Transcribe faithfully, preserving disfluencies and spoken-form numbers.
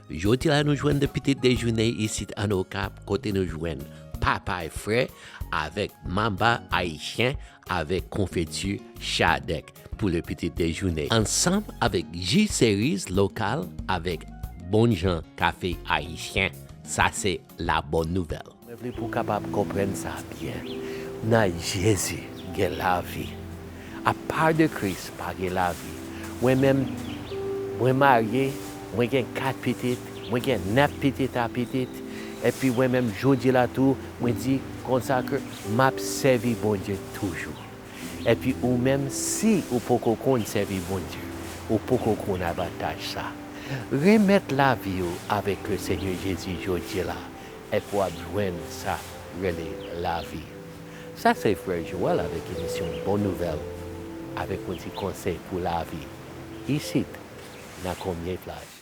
Jodi la nou jwenn de pitit dejounen isit ann Okap, kote nou jwenn papa e frè avèk manba ayisyen avèk konfeti chadèk pou le pitit dejounen. Ansanm avèk ji seriz lokal avèk bon jan kafe ayisyen. Sa se la bòn nouvèl. Mwen vle pou w kapab konprann sa byen. Nan Jezi gen lavi. Apa de Kris pa gen lavi. Mwen menm, mwen marye, mwen gen kat pitit, mwen gen nèf pitit a pitit, epi mwen menm jodi la tou, mwen di konsa ke m ap sèvi Bondye toujou. Epi ou menm, si ou poko konn sèvi Bondye, ou poko konn avantaj sa. Remèt lavi w avèk le Senyè Jezi jodi la, epi w ap jwenn sa rele lavi. Sa se frè Joel avèk emisyon Bon Nouvèl, avèk yon ti konsèy pou lavi. Isit, nan Konbyen Plaj.